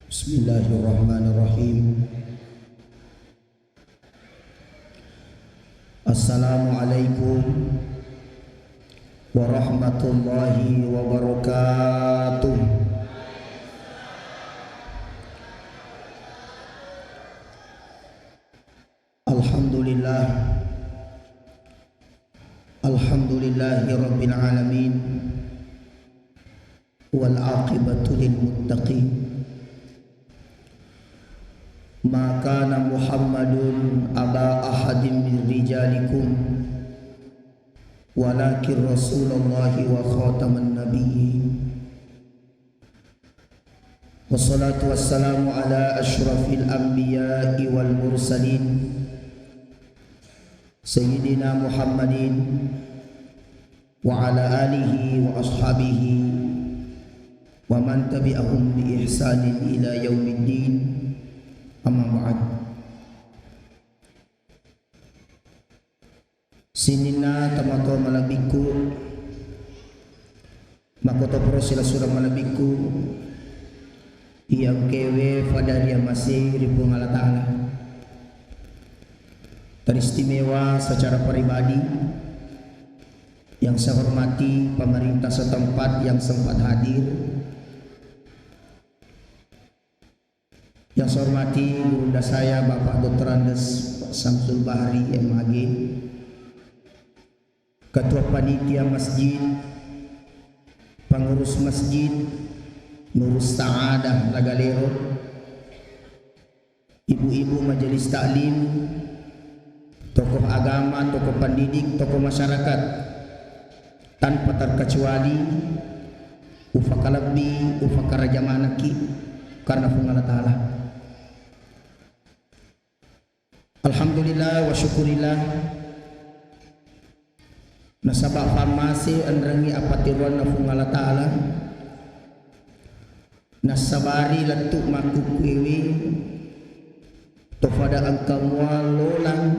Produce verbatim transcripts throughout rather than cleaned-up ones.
Bismillahirrahmanirrahim. Assalamualaikum warahmatullahi wabarakatuh. Alhamdulillah. Alhamdulillahi rabbil alamin. Wal aqibatu lil muttaqin. Ma kana Muhammadun aba ahadin min rijalikum, walakin Rasulallahi wa khataman nabiyyin. Wassalatu wassalamu ala asyrafil anbiya'i wal mursalin, Sayyidina Muhammadin wa ala alihi wa ashabihi wa man tabi'ahum bi ihsanin ila yaumiddin. Amma ba'd. Sininna tomatoa malebbiku, makkotoparo silessureng malebbiku, iya engkaewe fada riamasei ri Puang Allah Ta'ala. Teristimewa secara pribadi yang saya hormati pemerintah setempat yang sempat hadir, yang saya hormati Gurunda saya, Bapak Doktor Andes Samsul Bahri, M A G, Ketua Panitia Masjid, Pengurus Masjid Nurus Sa'adah Lagalero, Ibu-ibu Majelis Taklim, tokoh agama, tokoh pendidik, tokoh masyarakat, tanpa terkecuali, ufakalebbi, ufakaraja manekki karena Puang Allah Ta'ala. Alhamdulillah wa syukurillah. Nasaba fammase enrengngi appateroanna Puang Allah Ta'ala, nassabari lettu makkukkuewe to fada engka mua lolang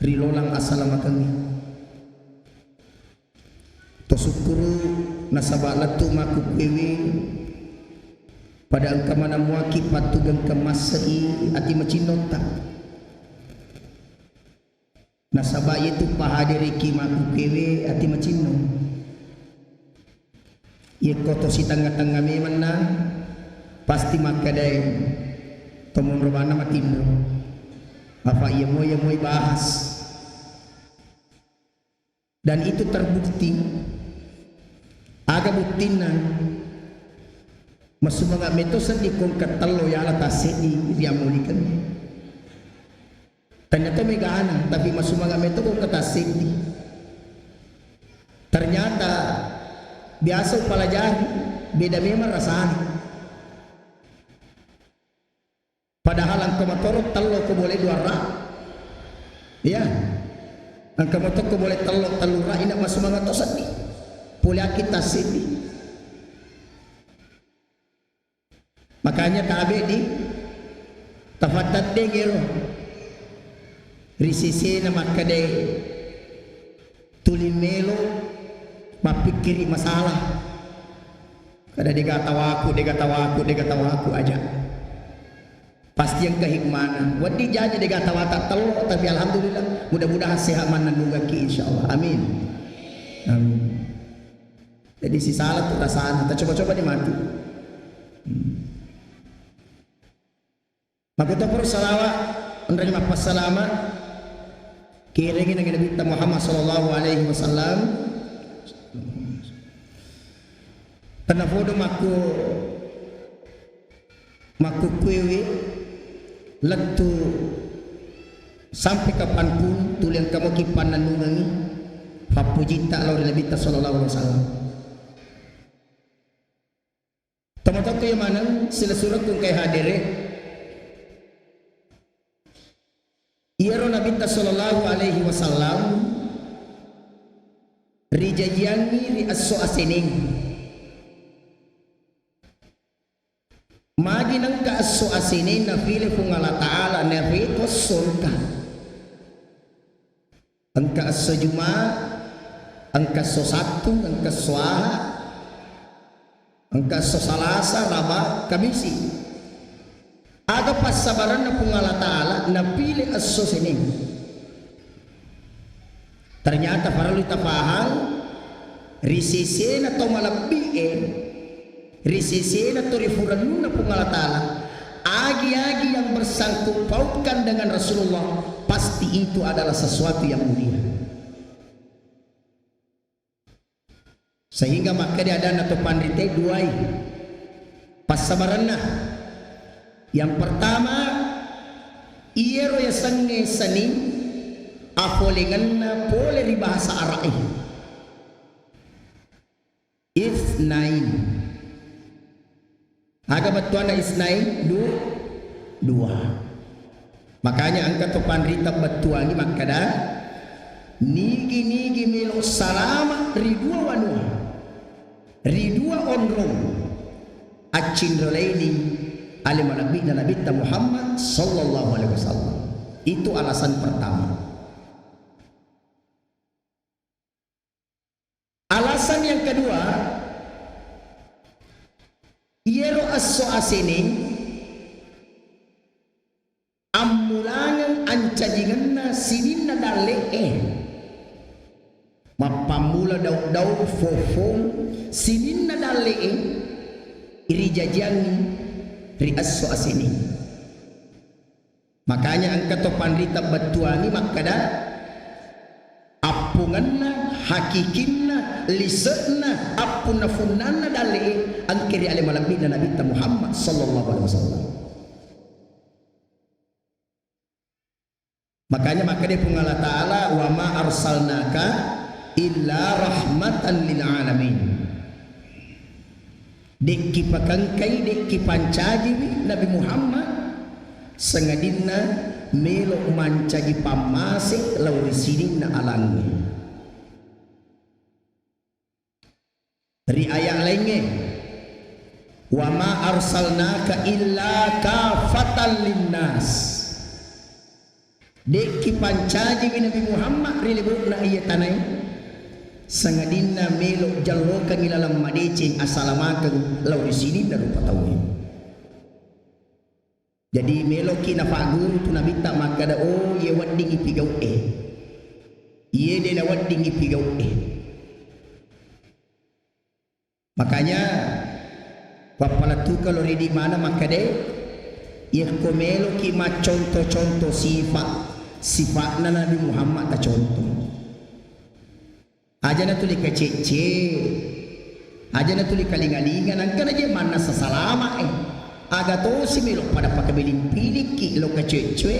ri lolang asalamakengnge. To sukkuru nasaba lettu makkukkuewe pada engka maneng muaki pattugeng kemmasse'i ati macinnota. Nasaba iyatu pahadereki makkukkuewe ati macinno. Iyekko to sitengnga-tengnga memenna pasti makkedae to monro bana matinro. Apa iya moi, iya moi bahas. Dan itu terbukti. Aga buktinna? Masumanga meto seddi kongka tello yala tasseddi riammulikenna. Tania to megana, tapi masumanga meto kongka tasseddi. Ternyata biasa upalajari, beda memang rasanya. Padahal engka motoro tello ko boleh dua ra. Ya. Engka motoro ko boleh tello, tellu ra, ina masumanga to seddi. Pole aki tasseddi. Makanya tabe di tafattadde ngero. Ri sesena makkedai tuli melo mappikkiri masalah. Kada dega tawaku, dega tawaku, dega tawaku aja. Pasti engka hikmana. Wedding jaji dega tawata tello, tapi alhamdulillah, mudah-mudahan sehat mannennungakki insyaallah. Amin. Amin. Jadi sisala tu rasana, ta coba-coba ni mati. Hmm. Makkutoparo salawat, enrengngi mappassalama, kirengngi nang Nabitta Muhammad sallallahu alaihi wasallam. Tennapodo makku, makkukkuewe lettu sampai kapanpun tuli engka moki pannennungengngi pappujitta lao ri Nabitta sallallahu alaihi wasallam. Tomatoakku iya maneng silessurekku engkae hadere. Iyaro Nabitta sallallahu alaihi wasallam rijajiangngi ri esso aseneng. Magi nengka esso aseneng nafile Puang Allah Ta'ala, nafitu esso engka. Engka esso Juma, engka esso Sattu, engka esso Aha, engka esso Salasa, Raba, Kamisi. Aga passabaranna Puang Allah Ta'ala napile esso Senin? Ternyata parellu tapahang, ri sesena to malebbi'e, ri sesena to rifurellunna Puang Allah Ta'ala, agi-agi yang bersangkut pautkan dengan Rasulullah, pasti itu adalah sesuatu yang mulia. Sehingga makkeda adanna to panrita duai passabaranna. Yang pertama, iyaro yasengnge Senin apolengenna pole ri bahasa Ara'e. Itsnain. Aga bettuanna isnain? Du-, dua. Makanya engka to panrita bettuangi makkeda, nigi-nigi melo salama ri dua wanua, ri dua onrong, accinrolaini ale malebbi'na Nabitta Muhammad sallallahu alaihi wasallam. Itu alasan pertama. Alasan yang kedua, iyaro esso Aseneng ammulangeng ancajingenna sininna dalle'e. Mappammula dau-dau, fofong, sininna dalle'e rijajiangngi ri esso Aseneng. Makanya engka to panrita bettuangi makkeda, appungenna, hakikinna, lise'na, appunna-punnanna dalle'e engka ri ale malebbi'na Nabitta Muhammad sallallahu alaihi wasallam. Makanya makkeda Puang Allah Ta'ala, "Wa ma arsalnaka illa rahmatan lil alamin." De'ki pakengkai, de'ki pancajiwi Nabi Muhammad, sangadinna melo mancaji pammase lao ri sininna alangnge. Ri ayat laingnge, "Wa ma arsalnaka illa kafatan linnas." De'ki pancajiwi Nabi Muhammad ri lebo'na iye tanae, sangadinna melo jallokengngi laleng madeceng asalamakeng lao ri sininna rupa tauwe. Jadi meloki napagguru tu Nabitta makkeda, "Oh, iye wedding ipigau'e. Iye de' nawedding ipigau'e." Makanya, pappalettukeng lo ridi maneng makkeda, yekko meloki macconto-conto sifa, sifa'na Nabi Muhammad taconto. Aja natuli kacecce, aja natuli kalinga-linga, nangka naje mannessa salama'e. Aga tosi melo pada pakabiling-pilikki lo kacecce,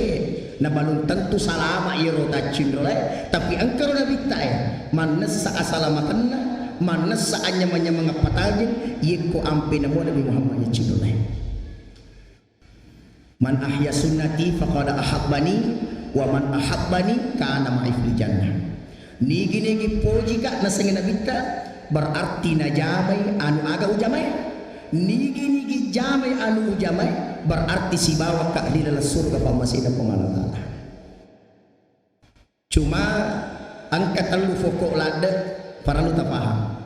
na balum tentu salama iyaro taccinrolae, tapi engkaro Nabittae mannessa asalamakenna, mannessa anyameng-nyameng appatajeng, yekko ampe namo Nabi Muhammad yaccinrolae. "Man ahya sunnati faqad ahabbani, wa man ahabbani kana ma'i fil jannah." Nigi-nigi pojika nasengnge Nabitta, berarti najamai anu aga ujamae. Nigi-nigi jamai anu ujamae, berarti sibawakka ri laleng surga pammasena Puang Allah Ta'ala. Cuma engka tellu fokko ladde parellu tapahang.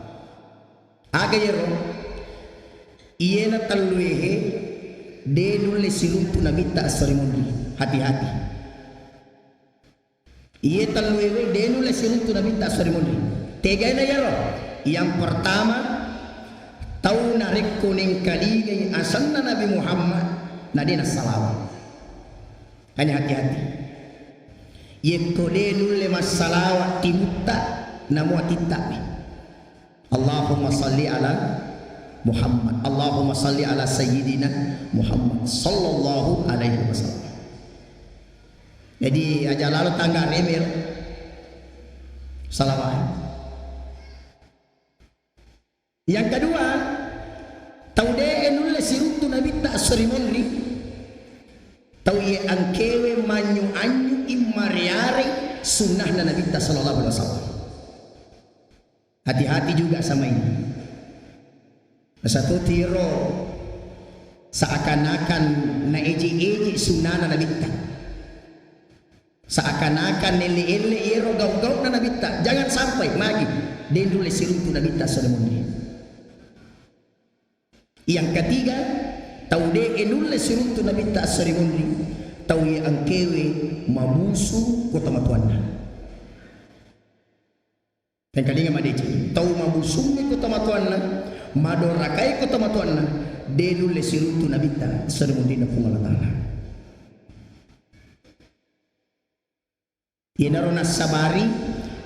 Aga yero? Iyena telluehe de nulle siruntu Nabitta esso ri munri. Hati-hati. Iye telluewe de nulle siruntu Nabitta esso ri munri. Tegaena yero? Yang pertama, tau narekko nengkalingai asenna Nabi Muhammad, na de nassalawa. Hanya hati-hati. Yekko de nulle massalawa timutta, namo atitta. Allahumma salli ala Muhammad. Allahumma salli ala Sayyidina Muhammad sallallahu alaihi wasallam. Jadi, aja lalo tangga remel. Salawat. Yang kedua, tau de'e nulle siruntu Nabitta esso ri munri, tau iye engkewe manyu-anyu immariare sunnahna Nabitta sallallahu alaihi wasallam. Hati-hati juga sama ini. Nasatu tiro seakan-akan naeje-eje sunnahna Nabitta. Seakan-akan nelle-elle iyero gau-gauna Nabitta. Jangan sampai magi de nulle siruntu Nabitta esso ri munri. Yang ketiga, Tau de'e nulle siruntu Nabitta esso ri munri, tau ye engkae mabusu ko tomatoanna. Engkalinga madeceng, tau mabusungnge ko tomatoanna, madorakai ko tomatoanna, de nulle siruntu Nabitta esso ri munrinna Puang Allah Ta'ala. Iyanaro nassabari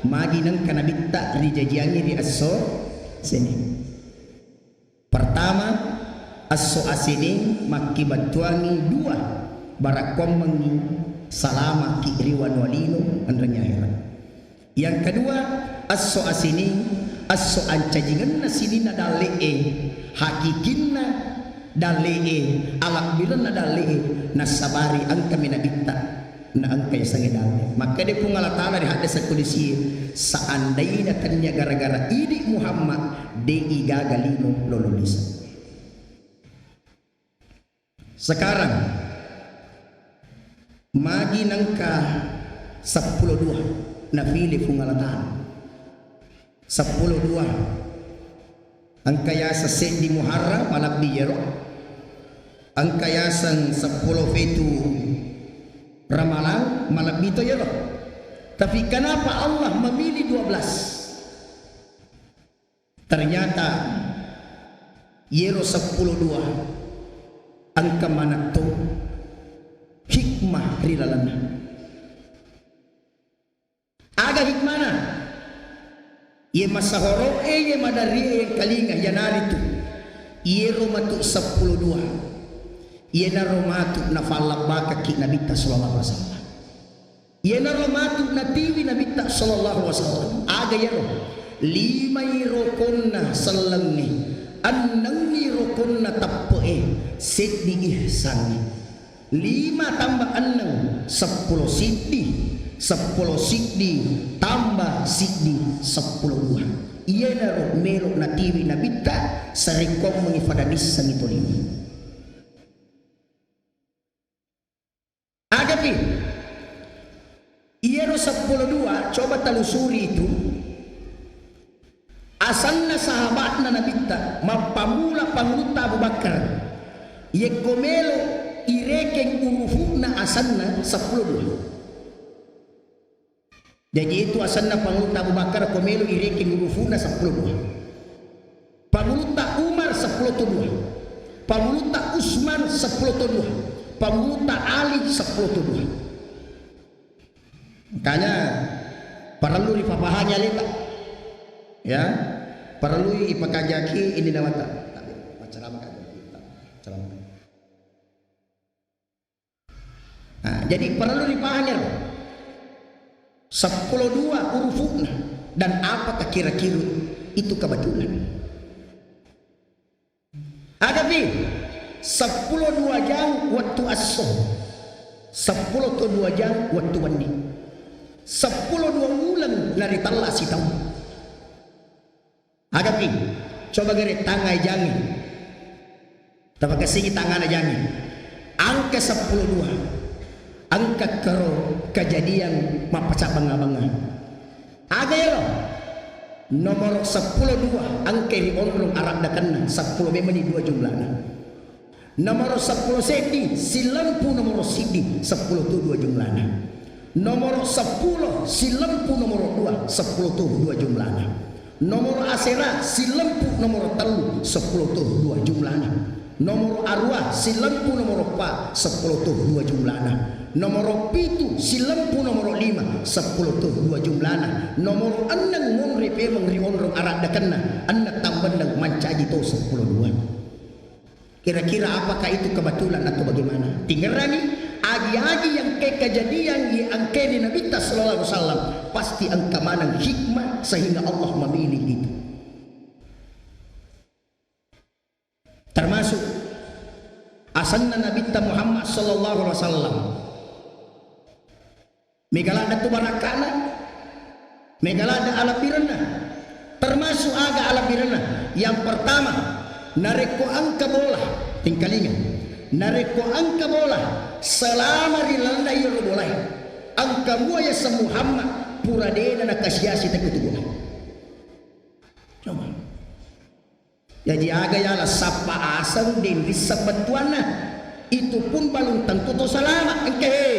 magi nengka Nabitta rijajiangngi ri esso Senin. Pertama, esso Aseneng makkibattuangngi dua barakkuammengngi salamaki ri wanua lino enrengngi ahera. Yang kedua, esso Aseneng, esso ancajingenna sininna dalle'e, hakikinna dalle'e, alabbirenna dalle'e, nassabari engkami Nabitta na engka yasengnge dalle. Makkeda Puang Allah Ta'ala ri haddese kudusie, seandaina tennia gara-gara idi Muhammad, de'i gaga lino lolo lise. Sekarang, magi nengka seppulo dua nafile Puang Allah Ta'ala. Seppulo dua. Engka yaseng seddi Muharram, malebbi yero. Engka yaseng seppulo fetu Ramalang, malebbi to yero. Tapi kenapa Allah memilih dua belas? Ternyata yero seppulo dua engka manetto hikmah ri lalenna. Aga hikmana? Iye masahoro'e, iye madarri'e engkalinga, iyanaritu iyero matu seppulo dua. Iyenaro matu nafallabbakakki Nabitta sallallahu alaihi wasallam. Iyenaro matu natiwi Nabitta sallallahu alaihi wasallam. Aga iyaro? Limai rokonna sellengnge, ennengngi rokonna teppe'e, seddi ihsangnge. Lima tambah enneng, seppulo siddi, seppulo siddi tambah siddi, seppulo dua. Iyenaro melo natiwi Nabitta, sarekkoammengngi fada nissengngi tolini. Agapi, iyaro seppulo dua, coba telusuri itu. Asenna sahabatna Nabitta, mappamula Pangulutta Abu Bakar. Yekko melo irekeng urufu'na asenna seppulo dua. Jaji itu asenna Pangulutta Abu Bakar ko melo irekeng urufu'na seppulo dua. Pangulutta Umar seppulo to dua. Pangulutta Usman seppulo to dua. Pangulutta Ali seppulo to dua. Makanya parellu ripapahangi aleta. Ya, parellu ipakajaki ini nawata. Tapi maceramah kan, ceramah. Nah, jadi parellu ripahang ero. Seppulo dua urufu'na dan apakah kira-kira itu kebetulan. Agapi, seppulo dua jang wettu esso, seppulo to dua jang wettu wenni, seppulo dua uleng naritella sitaung. Agapi, coba gere tangngai jangnge. Tapakessingi tangngana jangnge. Angka seppulo dua. Angka kero kejadian mappacabbanga-banga. Aga ero? Nomoro seppulo dua, angka ri onrong araddakenna, seppulo memeni dua jumlana. Nomoro seppulo seddi, silempu nomoro siddi, seppulo to dua jumlana. Nomoro seppulo, silempu nomoro dua, seppulo to dua jumlana. Nomoro asera, silempu nomoro tellu, seppulo to dua jumlana. Nomoro arua, silempu nomoro pa, seppulo to dua jumlana. Nomoro pitu, silempu nomoro lima, seppulo to dua jumlana. Nomoro enneng, monre pemeng ri onrong araddakenna, enneng tambenneng mancaji to seppulo dua. Kira-kira apakah itu kebetulan atau bagaimana? Tingerangi, agi-agi yang ke kejadian yang angkeri Nabitta sallallahu alaihi wasallam, pasti engka maneng hikmah sehingga Allah memilih itu. Termasuk asenna Nabitta Muhammad sallallahu alaihi wasallam. Mega ladde tu barakkana, mega ladde alabbirenna. Termasuk aga alabbirenna? Yang pertama, narekko engka bola, tingkalinga. Narekko engka bola, selama ri lalenna iyaro bolae, engka mua yaseng Muhammad, pura dena nakasiasi tekko tu bola. Coba. Jaji aga yala sappa aseng deng risseng bettuanna, itu pun balum tentu to salama. Engka he,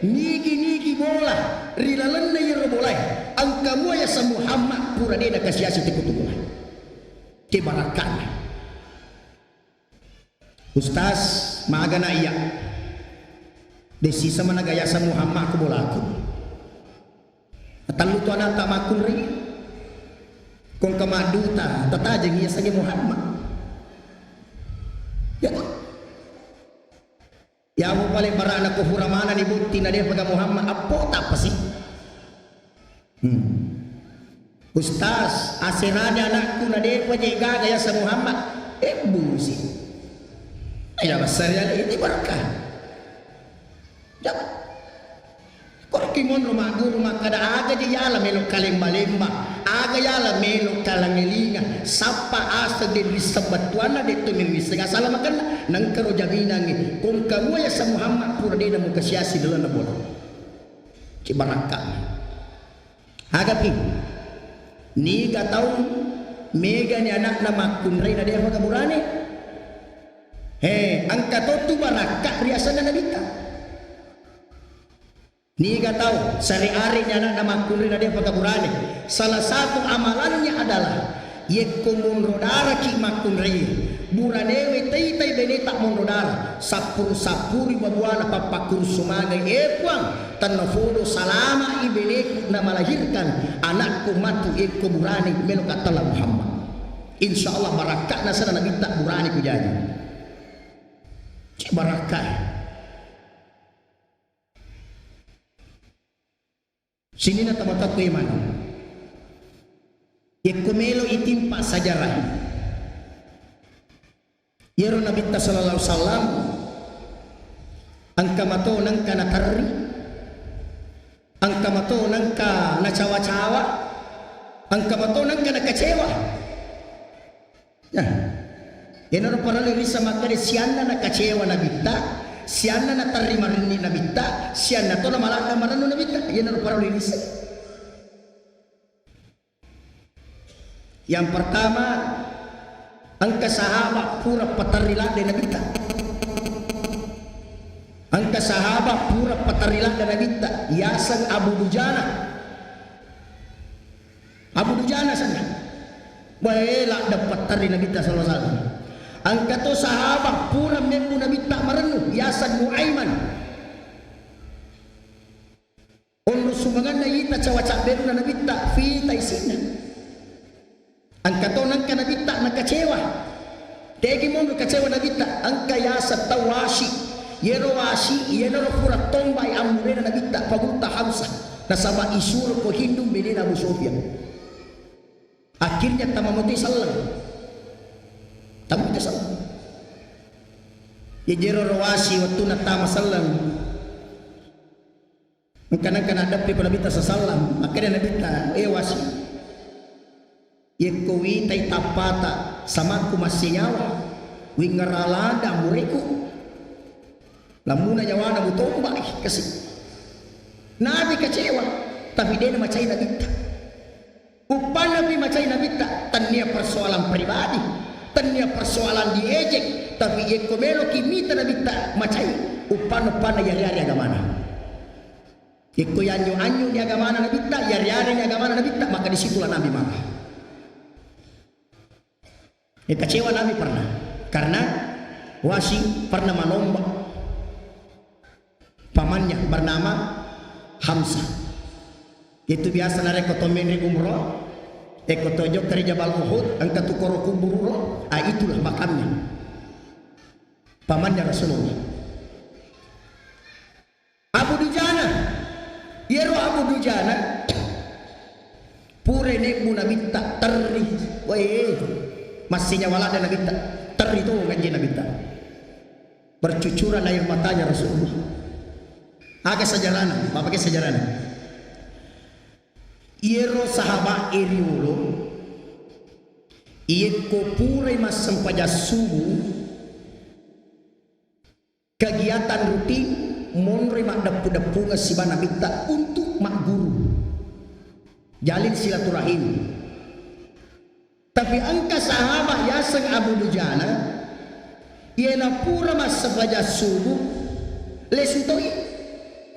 nigi-nigi bola ri lalenna iyaro bolae, engka mua yaseng Muhammad pura de nakasiasi tekutu bola. Ke barakkanna. Ustaz, magana iya. De sisa managa yaseng Muhammad ku bolaku. Tellu tu anakta makkunrai. Kongka madduta, tatajeng iya sange Muhammad. Ya toh? Ya, mu pale barana ko hura manani botting na depa ga Muhammad, appo tappa si. Hmm. Ustaz, aserani anakku na depa je gaga yaseng Muhammad. Ebbu si. Ayo, besar ya, ini berkah. Jama. Koroki monro magguru makkada aga je yala melo kalemba-lemba, aga yala melo kalangelinga, sappa aseng de risseng bettuanna, de to mirisseng asala makenna, nengkaro jaminangngi, kongka mua yaseng Muhammad pura de namukasiasi lalenna bola. Ci barakka. Agapi, niga tau megani anakna makkunrai na defa kaburane? He, engka to tu barakka ri asenna nabitta. Niga tau sari-ari ni anakna makkunrai na defa kaburane? Salah satu amalannya adalah yekko monro daraki makkunrai, buranewe taitai beneta monro dara, sappuru-sappuri babuana pappakkurusu magai, e Puang, tennafodo salama i beneku na melahirkan anakku matu yekko burane melo kattala Muhammad. Insya Allah barakka'na sana nabitta burane ku jaji. Cek barakka. Sininna tau-tau e maneng. Yekko melo itimpa sajarah. Yero Nabitta sallallahu alaihi wasallam engka mato nengka naterri, engka mato nengka nacawa-cawa, engka mato nengka nakecewa. Nah, yenaro parellu risa makkeda sianna nakacewa Nabitta, sianna naterri marenni Nabitta, sianna to namaladde marennu Nabitta. Yenaro parellu risa. Yang pertama, engka sahabat pura paterri ladde Nabitta. Engka sahabat pura paterri ladde Nabitta, yaseng Abu Dujana. Abu Dujana senna. Bae ladde paterri Nabitta sallallahu alaihi wasallam. Engka to sahabat pura mebbu Nabitta marennu, yaseng Nuaiman. Onro sumangenna ita cawa cabberuna Nabitta, fita isinna. Engka to nengka Nabitta nakacewa. Tegi monro kacewa Nabitta, engka yaseng tau Wasi. Yero Wasi, yenaro pura tombai ammurena Nabitta, pagutta Hamzah. Nasaba isuro ko Hindu benena Abu Sufyan. Akhirnya tama moti selleng. Tama moti selleng. Ya jero ro Wasi wettunna tama selleng. Engka-, engka naddeppe ko Nabitta sallallahu alaihi wasallam, makkeda Nabitta, "E Wasi, yekko witai tappata samakku massenyawa, wingngerang ladde mureku, lammuna nyawana mutombai kasi." Nabi kecewa, tapi de namacai Nabitta. Uppanna pi macai Nabitta, tennia persoalan pribadi, tennia persoalan diejek, tapi yekko meloki mita Nabitta macai, uppanna-uppanna yari-yari agamana. Yekko yanyu-anyu ni agamana Nabitta, yari-yari ni agamana Nabitta, maka disitulah Nabi marah. Ya, kecewa Nabi pernah, karena Wasi pernah manombak pamannya bernama Hamzah. Itu biasa narekko to menre umroh, ekko to jokka ri Jabal Uhud, engka tu koro kuburu ro, ah, itulah makamnya. Pamannya Rasulullah. Abu Dujana. Iyaro Abu Dujana pura nebbu Nabitta terri. Weh, massenyawa ladde Nabitta. Terri to ganji Nabitta. Bercucuran air matanya Rasulullah. Aga sejarahna, bapake sejarahna. Iyaro sahabat e riolo, iyekko purai massempajang subuh, kegiatan rutin monroi maddeppu-deppungeng siba Nabitta untuk magguru. Jalin silaturahim. Tapi engka sahabat yaseng Abu Dujana, yena pura massempajang subuh, lesu toi.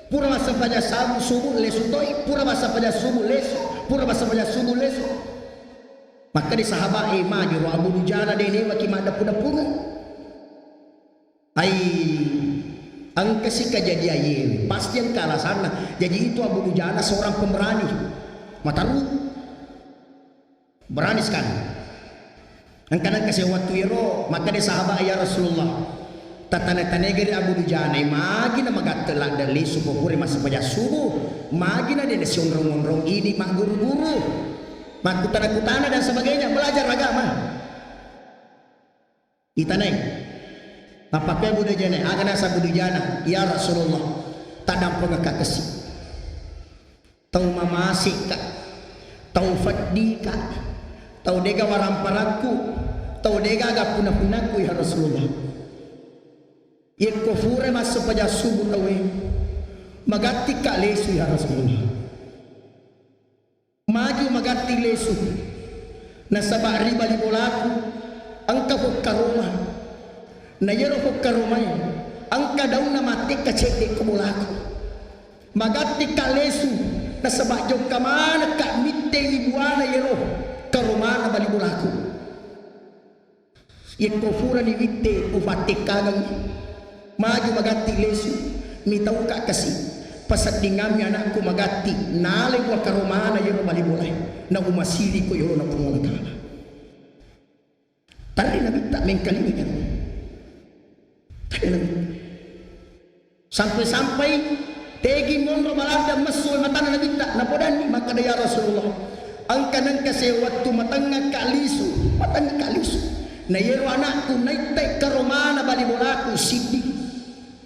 Pura massempajang sabu-, subuh, lesu toi. Pura massempajang subuh, lesu. Pura massempajang subuh, lesu. Makkeda sahabat, "Eh, magi ro Abu Dujana de' newaki maddeppu-deppungeng." Ai, engkasi kejadian iye, pasti engka alasanna. Jadi itu Abu Dujana seorang pemberani. Mataru. Berani sekali. Engka nengka sewaktu iyaro, makkeda sahabat, "Ya Rasulullah, tatane-tanegari Abu Dujana, magi na magatte ladde lisu ko pura massempajang subuh, magi na de' nasionrong-onrong idi magguru-guru, makkutana-kutana dan sebagainya, belajar agama." Itanai. Mappakkoi Abu Dujana, aga naseng Abu Dujana, "Ya Rasulullah, taddampengekka kasi. Tau mamasekka, tau feddika, tau de'ga waramparakku, tau de'ga aga punna-punnakku, ya Rasulullah. Yekko pura massempajang subuh tauwe, magattikka lesu, ya Rasulullah." Magi magatti lesu, nasaba ri bali bolaku engka fokkaroma. Na iyaro fokkaromae engka daunna mattekka cedde ko bolaku. Magattikka lesu, nasaba jokka manekka mittei buana iyaro karomana bali bolaku. Yekko purani witte ufattekkangengngi, magi magatti lesu, mitauka kasi, paseddingammi anakku magatti, nalai bua karomana iyaro bali bolae, na umasiriko iyaro na Puang Allah Ta'ala. Tarri Nabitta mengkalinga. Tarri Nabitta. Sampai-sampai tegi monro balanda messu matanna Nabitta, napodanni makkeda, "Ya Rasulullah, engka nengka sewaktu matengngakka lisu, matengngakka lisu. Na iyaro anakku naittai karomana bali bolaku siddi.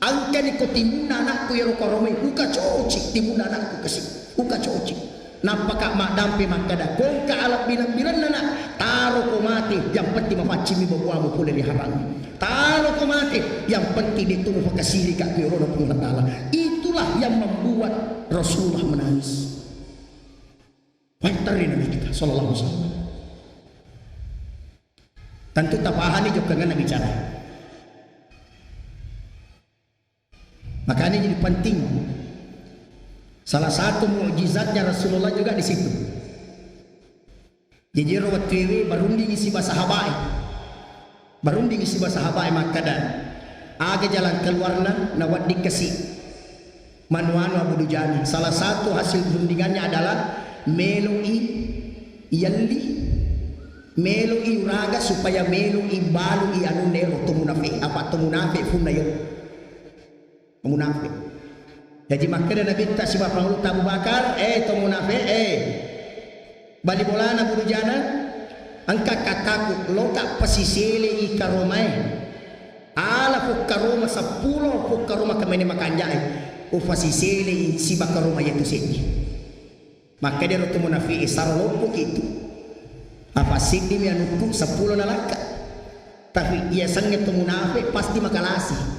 Engkani ko timunna anakku iyaro karomai, ukacoci timunna anakku kasi, ukacoci." Nappaka maddampe makkeda, "Ko engka alebbi-lebbirenna, nak, taroko mate, yang penting mapaccingmi babuamu pole ri harammu. Taroko mate, yang penting de'to mupakasirika ko iyarona Puang Allah Ta'ala." Itulah yang membuat Rasulullah menangis. Wah, terri Nabi kita, sallallahu alaihi wasallam. Tentu tapahami jokkanganna bicara. Makanya jadi penting. Salah satu mukjizatnya Rasulullah juga di situ. Jadi ero wettuewe barundingi siba sahabae. Barundingi siba sahabae makkeda, "Aga jalan keluarna nawedding kasi manuanu Abu Dujana?" Salah satu hasil rundingannya adalah melo'i yelli, melo'i uraga supaya melo'i balu'i anunna ero to munafe, apa to munafe punna ero. Munafe. Jaji makkeda Nabitta sibawa pangulutta Abu Bakar, "Eh, to munafe, eh. Bali bolana Abu Dujana, engka kakkaku, loka pasisele'i karomae. Ala fokkaroma seppulo, fokkaroma kemene makanjae. Upasisele'i siba karoma iyatu seddi." Makkedaro to munafi'e, "Saro loppoki tu. Apa siddimi anukku seppulo nalakka." Tapi iya sengnge to munafi' pasti makalasi.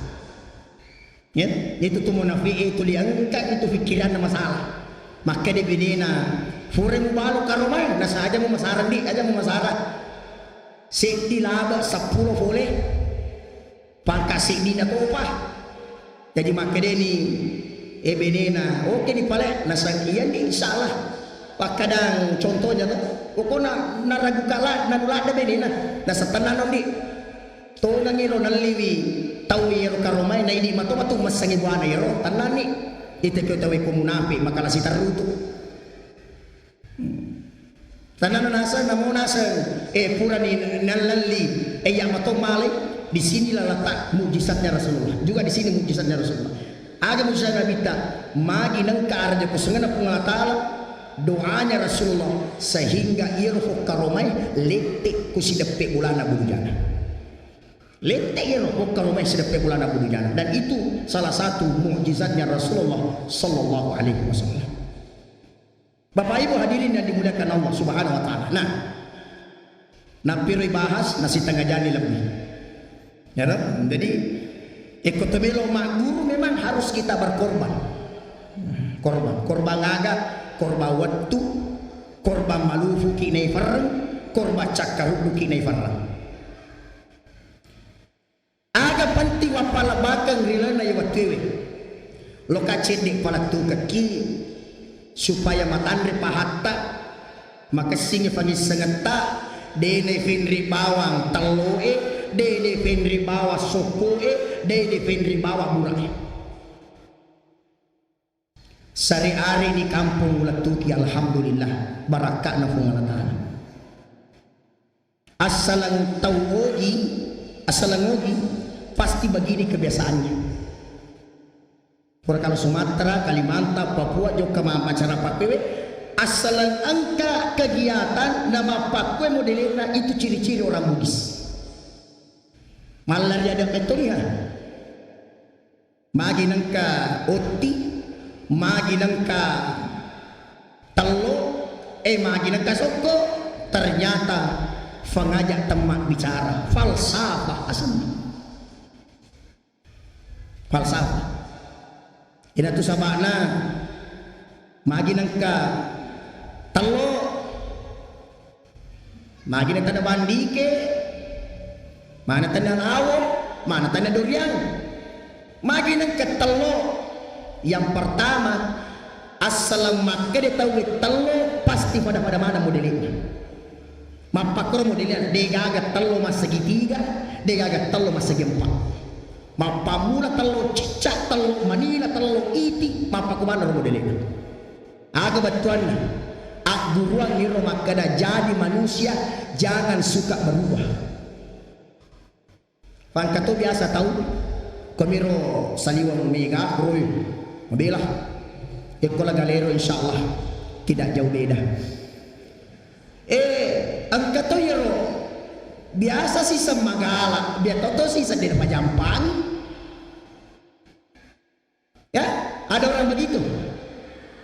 Ya, itu tu munafi'e tuli engka itu pikiranna masalah. Makkeda benena, "Pura mubalu karomai, nasaja mu masarang di, aja mu masarang. Seddi laba seppulo pole." Pangka siddina topa. Jaji makkedani, eh, benena, "Oke ni pale." Nasang, "Iya ni, insyaallah." Pakkadang contohnya to, pokokna naragu kala, nanu ladde benena. Nasang, "Tennang no ndi. Tongangi lo nalliwi tau iyaro karomai, na idi mato matu massangi buana iyaro, tennang ni." Ite ko tau ko munafi' makalasi terru tu. Tanana naseng, namo naseng, eh, purani nallalli, eh, iya mato malai. Di sinilah letak mukjizatnya Rasulullah. Juga di sini mukjizatnya Rasulullah. Aga mukjizat Nabitta? Magi nengka araja kusengenna Puang Allah Ta'ala, doanya Rasulullah, sehingga iyaro fokkaromai lette ku sideppe bolana Abu Dujana. Lette iyaro fokkaromai sideppe bolana Abu Dujana. Dan itu salah satu mukjizatnya Rasulullah sallallahu alaihi wasallam. Bapak Ibu hadirin yang dimuliakan Allah Subhanahu wa Ta'ala. Nah, nappiroi bahas nasi tengah jani lebih. Ya toh? Jadi, ikut melo magguru memang harus kita berkorban. Korban, korban aga, korban wettu, korban malufuki naiferreng, korban cakkarudduki naifarrang. Aga penting wappalebakeng ri lalenna iye wettuewe. Loka cedde palettukekki supaya matanre pahatta, makessingngi fangissengetta, de naifenre bawang telloe, de naifenre bawang sokkoe, de naifenre bawang bura'e. Sare-are ni kampong ulettuki, alhamdulillah, barakka'na Puang Allah Ta'ala. Assaleng tau ogi, assaleng ogi, pasti begini kebiasaannya. Pura kalau Sumatera, Kalimantan, Papua, jokka ma-, acara pappewe, assaleng engka kegiatan na mappakkue modelena, itu ciri-ciri orang Bugis. Mallari ada metodiha. Magi nengka otti, magi nengka tello, eh, magi nengka sokko, ternyata fangajak temma bicara, falsafah asenna. Falsafah. Inatu sabana magi nengka tello, magi nengka bandike, mana tanna lawo, mana tanna doriang. Magi nengka tello. Yang pertama, assaleng makkeda tauwe tello, pasti pada-pada mana modelena. Mappakkoro modelena, degaga tello massegitiga, degaga tello massegi empat. Mappammula tello cicca, tello manila, tello iti, mappakumanaro modelena. Aga bettuanna? Agguruang iro makkeda, jadi manusia jangan suka berubah. Pangkato biasa tau, komiro saliweng mega, roi, mabela. Ekko la galero, insyaallah tidak jauh beda. Eh, engka to iyaro biasa siseng magala, biasa to siseng de' napajampangi. Ya, ada orang begitu.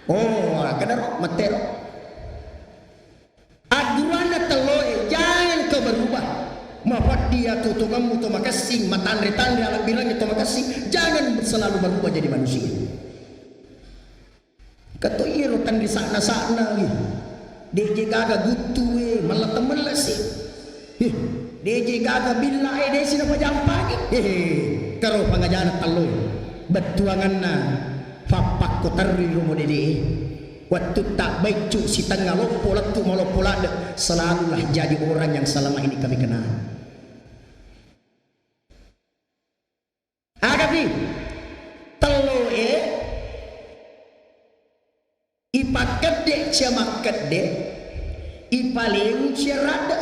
Oh, kada ro, mette ro. Agguruanna telloe, jangan kau berubah. Mapeddi atuo-tuongemmu to makessing, matanre-tanre alebbirengnge to makessing, jangan selalu berubah jadi manusia. Kato iyaro tanre sa'na-sa'na, eh. De' je gaga guttue, mella-, temmella si. Eh, de' je gaga billa, eh, de' si napajampangi. Eh, karo pangajana telloe. Bettuanganna fappakko terri ro modele. Wettu tabbaiccu sitengnga loppo lettu maloppo ladde, selalulah jadi orang yang selama ini kami kenal. Agapi telloe, ipakkedde cia makkedde, ipalewu cia radde.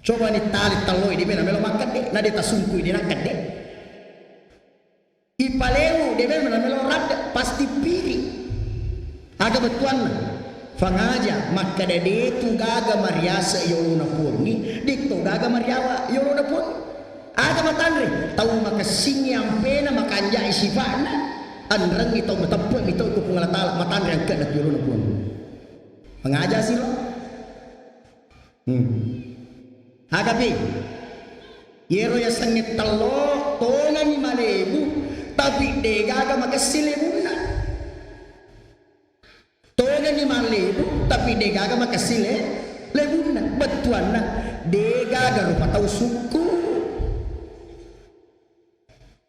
Coba ni tali telloe, de' mena melo makkedde, na de' tasungkui de' nakkedde. Ipalewu, de' mena melo radde, pasti piri. Aga bettuanna? Fangaja makkeda de' tu gaga mariase yolona puangngi, de' to gaga mariawa yolona puangngi. Aga matanre? Tau makessingngi ampena, makanjai sifa'na, anrengngi tau mateppe'mi tau ko Puang Allah Ta'ala, matanre angke'na tu yolona puangngi. Fangaja silo. Hmm. Agapi, iyaro yasengnge tello, tongenni malebu, tapi de' gaga makessing lebunna. Tongenni mallebu, tapi de' gaga makessing le-, lebunna. Bettuanna, de' gaga rupa tau sukku.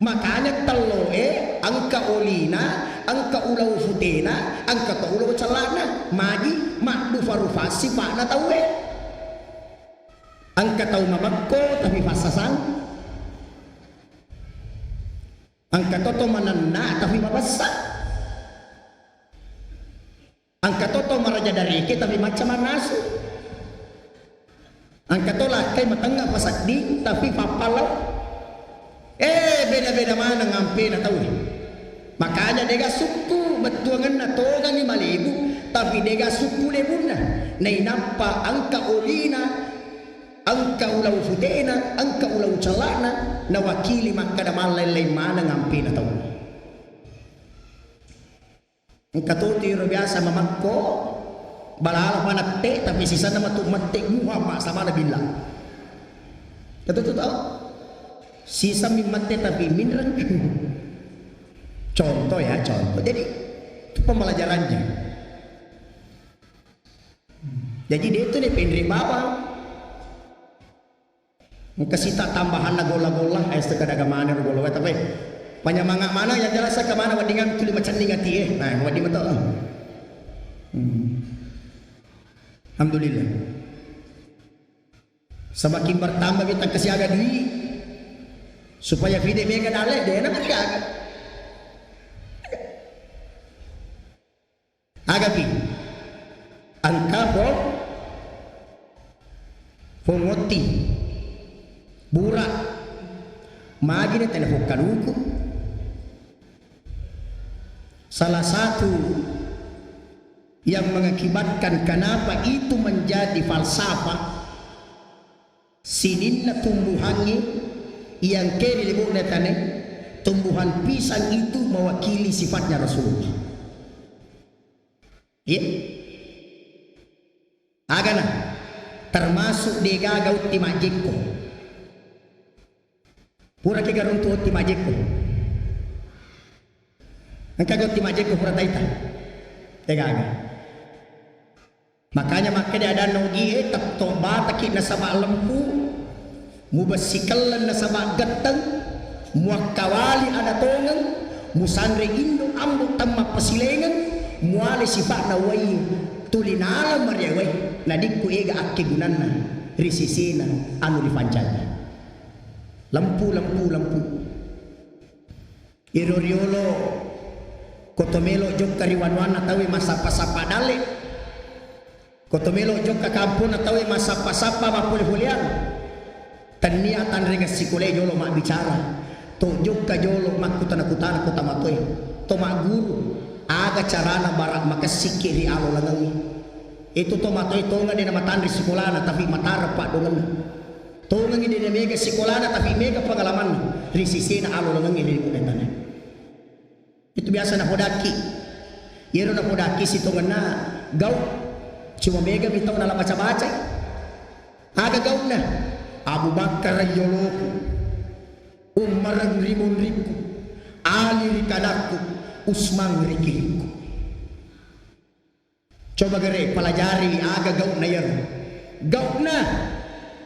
Makanya telloe engka olina, engka ulau futena, engka to ulau cellana. Magi? Maddufa-rufa sifa'na tauwe. Engka tau mabekko tapi passasang. Engka to to manenna tapi mabessa. Engka to to maraja dareke tapi macca mannasu. Engka to lakkai matengnga pasedding tapi pappallau. Eh, beda-beda maneng ampena tau. Makanya de' gaga sukku, bettuangenna tongenni malebu, tapi de' gaga sukku lebunna. Nainappa engka olina, engka ulau futena, engka ulau cellana, nawakili makkeda mallaing-laing maneng ampena tau. Engka to tu iro biasa mamakko, balala pa natte, tapi sisenna matu mette, Muhammad, samana billah. Engka to tu tau? Sisemmi mette tapi minreng. Contoh ya, contoh. Jadi, itu pembelajarannya. Jadi, de' tu ni penre' bawang. Engka sita tambahanna golla-golla, eh, sekada gamane ro golla, tapi panyamanga' mana yang jelas ke mana weddingan tuli macenning ati, eh. Nah, wedding betul. Hmm. Alhamdulillah. Semakin bertambah kita kesiaga dui, supaya fide mega dale, de' na mariaga. Agapi. Engka po, pongotti. Bura. Magi na telepon kaluku. Salah satu yang mengakibatkan kenapa itu menjadi falsafah, sininna tumbuhangnge yang keri lebo'na tane, tumbuhan pisang itu mewakili sifatnya Rasulullah. Iya. Agana, termasuk degaga utti majjekko. Puraki garuntu utti majjekko. Engka utti majjekko pura taita. Degaga. Makanya makkeda adanna ogie, tetto bataki nasaba lempu, mubessi kelleng nasaba getteng, muakkawali ada tongeng, musanre indo ambo temma pasilengeng, muale sifa'na wai tuli nala mariawai, nadikku ega akkegunanna ri sesena anu ripancaji. Lempu, lempu, lempu. Iro riolo, ko to melo jokka ri wanuanna tauwe massappa-sappa dalle, ko to melo jokka kamponna tauwe massappa-sappa mappole-poleang, tennia tanrengeng sikolae jolo mabbicara, to jokka jolo makkutana-kutana ko tamatoe, to magguru, aga carana bara makessikki ri alo langengnge. Itu to matoe tongeng de namatanre sikolana, tapi matareng paddoangenna. Tongengi de mega sikolana, tapi mega pengalamanna ri sisena alo langengnge ri lebo'na tane. Itu biasa napodakki. Iyaro napodakki sitongenna gau. Cuma mega mi tau nala baca-bacai. Aga gauna? Abu Bakar yoloku, Umar ri monrikku, Ali ri kanakku, Usman ri kirikku. Coba gere pelajari aga gauna iyaro. Gauna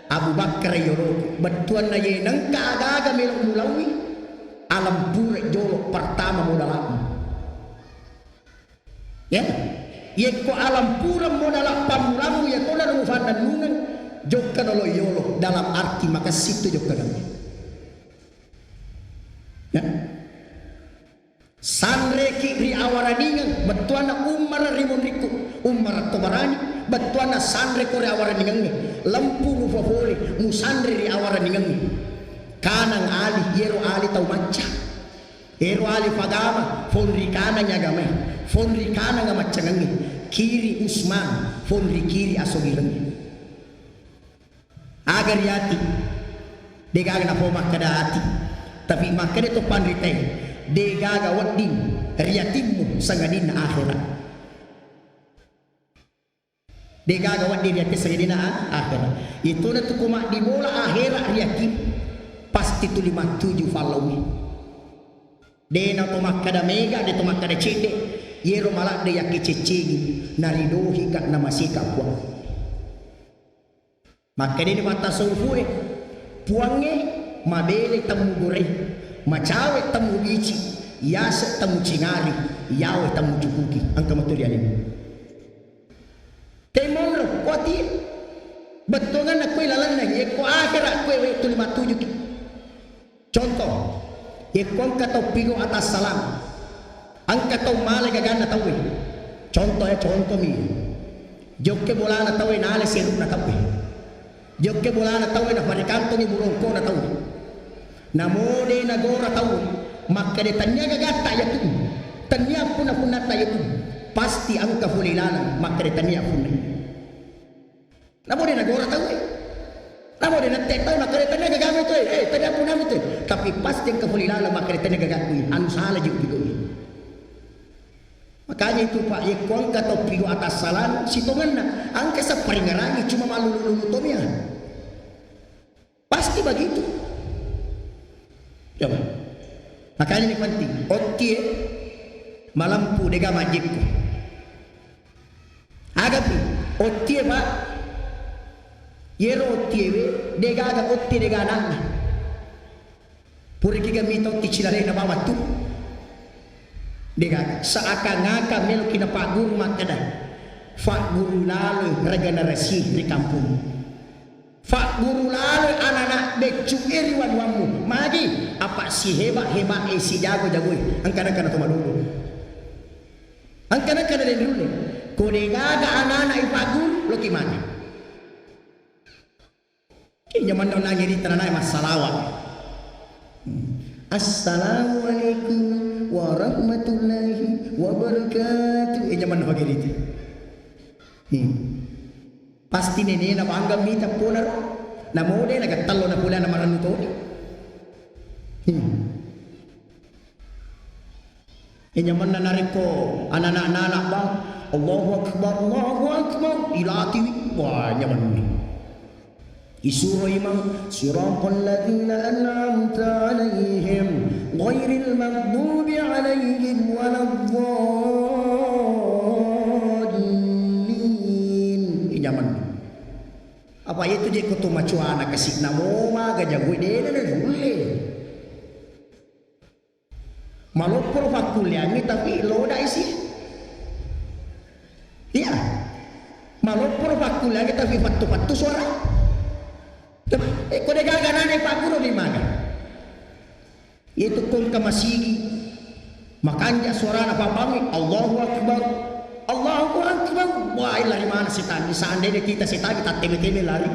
Abu Bakar yoloku, bettuanna ye nengka aga-aga melo mulaui, alam pura jolo pertama modalakmu. Ya, yekko alam pura modala pammulamu ya tona ro mufannennungeng, jokka nolo yolo dalam arti makessing tu jokka gauna. Ya. Sanreki ri awaraningeng, bettuanna Umar ri monrikku, Umar to barani, bettuanna sanreko ri awaraningengnge, lempu mufa fole, musanre ri awaraningengnge. Kanang Ali, yero Ali tau macca. Ero Ali fagama, fonri kanang agamae, fonri kanang amaccangengnge, kiri Usman, fonri kiri asogirengnge. Aga riati, degaga napau makkeda ati, tapi makkeda to panritae, degaga wedding riatimmu sangadinna akhirat. Degaga wedding riatte sangadinna a-, akhirat. Ituna tu ko maddibola akhirat riatim, pasti tuli mattuju fallaumi. De na to makkeda mega, de to makkeda cedde, yero maladde yakkececcengi, naridohi ka namaseka Puang. Makkedani mattasawufu'e, Puangnge mabele temmu gorei, macawe temmu bici, yase temmu cingari, yawe temmu cukuki. Engka metu ri alemu. Te monro, kuati. Bettuanganna kue lalenna, yekko akhirat kue we tuli mattujuki. Contoh, yekko engka tau pigo atassalang, engka tau male gaganna tauwe. Contoh ya, contoh mi. Jokke bolana tauwe nale seruna tauwe. Jokke bolana tauwe nafarekantongi burongkona tauwe. Namode nagora tauwe, makkeda tania gagatta yatu, tania punna-punnatta yatu, pasti engka fole laleng makkeda tania punna. Namo de nagora tau e. Namo de nette tau makkeda tania gagamu itu e. Eh, tania punamu itu e. Tapi pasti engka fole laleng makkeda tania gagaku e. Anu sala ji upigau e. Makanya itu, Pak, yekko engka tau pigo atassalang, sitongenna, engka sapparingerangi cuma mallulu-lulu tomia. Pasti begitu. Coba. Makanya ini penting. Otti e, malempu dega majjekku. Agapi, Ottie, Pak. Yero ottiewe, degaga otti, dega anakna. Puriki ga mita otti cilalena bawang tu. Degaga. Seakan-akan meloki napagguru makkeda, fagguru lalo regenerasi ri kampung. Fagguru lalo anak-anak beccu e ri wanuammu. Magi, apa siheba-heba e, sijago-jago e. Engka-engka na to madulu. Engka-engka na denrule. Ko degaga anak-anak ipagguru, loki magi. Injo manna onnangi rita nanae massalawa. Assalamualaikum warahmatullahi wabarakatuh. Injo manna pake rita. Hmm. Pasti nenena bangga mita pona ro. Namo de nagattello na pole na marannu toni. Hmm. E nyamanna narekko anak-anak bang, Allahu Akbar, Allahu Akbar, ilatiwi, wah nyamanna. Isuro imang, siratal ladzina an'amta alaihim, ghairil maghdubi alaihim waladdallin. E nyamanna. Apa itu je ko to macuana kasi namo maga jago dena na nulle. Malopporo pakkulleangngi tapi loda isi. Iya. Malopporo pakkulleangngi tapi fattu-fattu suara. Coba, eh, ko degaga nana pagguru di mana? Itu kongka masigi. Makanja suarana papangi, Allahu Akbar. Allahu Akbar. Wah, lari mana setan? Seandainya kita setan, kita teme-teme lari.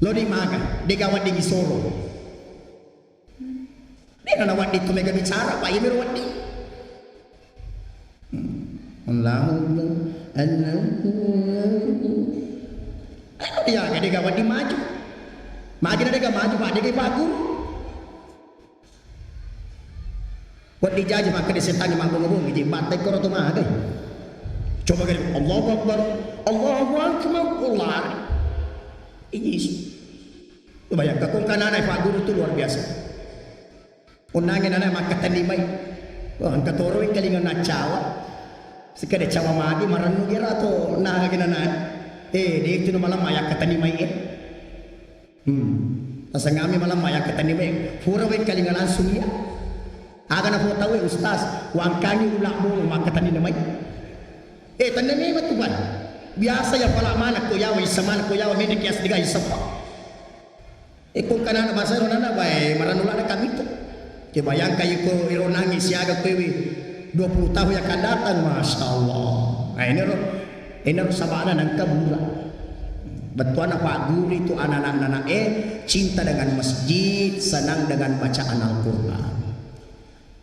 Lodi maga, dega wedding isoro. Dega na wedding tu mega bicara, apa iya mero wedding. Hmm. Allahu Akbar, Allahu Akbar. Eh, dia ga dega wedding maju. Maju na dega maju, Pak, dega pagu. Wedding jaji makkeda setangnge mabbonga-bonga, je batta ikkoro to magai. Coba gare, Allahu Akbar, Allahu Akbar, oh, lari. Ih, Yesus. Bayangkan kong kanana Pak Guru tu luar biasa. Onnangnge nana makkatenni mai. Wah, engka toro wengkalinga naccawa. Sekade cawa magi marennu gera to naga nana. Eh, de itu malam ayakkatenni mai eh. Hmm. Tasangami malam yakkatenni mai. Pura wengkalinga langsung iya. Aga na tau, eh, Ustaz, wangkangi ula bolo makkatenni mai. Eh, tenna memang tu, Pak. Biasa ya pala mana ko yawa, isa mana ko yawa, mendek ya sedika isa, Pak. Eh, ko kanana bahasa ro nana bae, maranula na kami tu. Ke bayangkan iko iro nangi siaga kwewe dua puluh tahun yang akan datang, Masya Allah. Nah, ini ro, ini ro sabana nangka murah. Bettuanna Pak Guru itu anak-anak eh cinta dengan masjid, senang dengan bacaan Al-Quran.